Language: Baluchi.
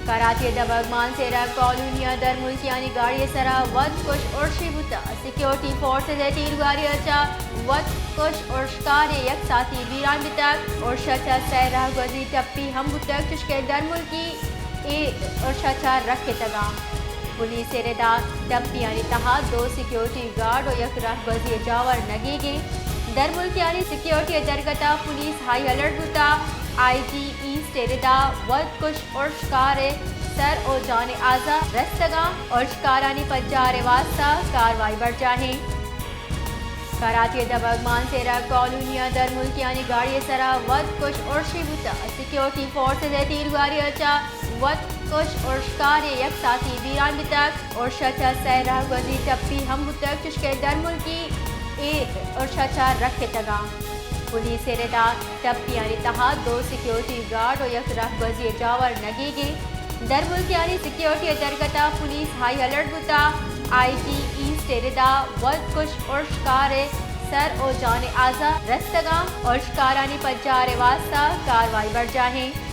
کراچی ءِ دمگ مانسیرا کالونی ءَ درملکیانی گاڑی ءِ سرا وت کش ارشی بوتگ۔ سیکیورٹی فورسز ءِ تیرگواری ءَ چہ وت کش ارشکارے یک ساعتی بیران بیتگ۔ ارش ءَ چہ سئے رہگوزی ٹپی ہم بوتگ، چشکہ درملکی اے ارش ءَ چہ رکتگ اَنت۔ پولیس ءِ ردا ٹپیانی تہا دو سیکیورٹی گارڈ ءُ یک رہگوزی ءِ جاور نگیگ اِنت۔ درملکیانی سیکیورٹی ءِ درگت ءَ پولیس ہائی الرٹ بوتگ۔ آئی جی ایسٹ ءِ ردا وت کش ارشکار ءِ سر ءُ جان ءِ آزار رستگ اَنت۔ ارشکارانی پجار ءِ واستہ کاروائی برجاہ اِنت۔ کراچی ءِ دمگ مانسیرا کالونی ءَ درملکیانی گاڑی ءِ سرا وت کش ارشی بوتگ۔ سیکیورٹی فورسز ءِ تیرگواری ءَ چہ وت کش ارشکارے یک ساعتی بیران بیتگ۔ ارش ءَ چہ سئے رہگوزی ٹپی ہم بوتگ، چشکہ درملکی اے ارش ءَ چہ رکتگ اَنت۔ پولیس ءِ ردا ٹپیانی تہا دو سیکیورٹی گارڈ ءُ یک رہگوزی ءِ جاور نگیگ اِنت۔ درملکیانی سیکیورٹی ءِ درگت ءَ پولیس ہائی الرٹ بوتگ۔ آئی جی ایسٹ ءِ ردا وت کش ارشکار ءِ سر ءُ جان ءِ آزار رستگ اَنت۔ ارشکارانی پجار ءِ واستہ کاروائی برجاہ اِنت۔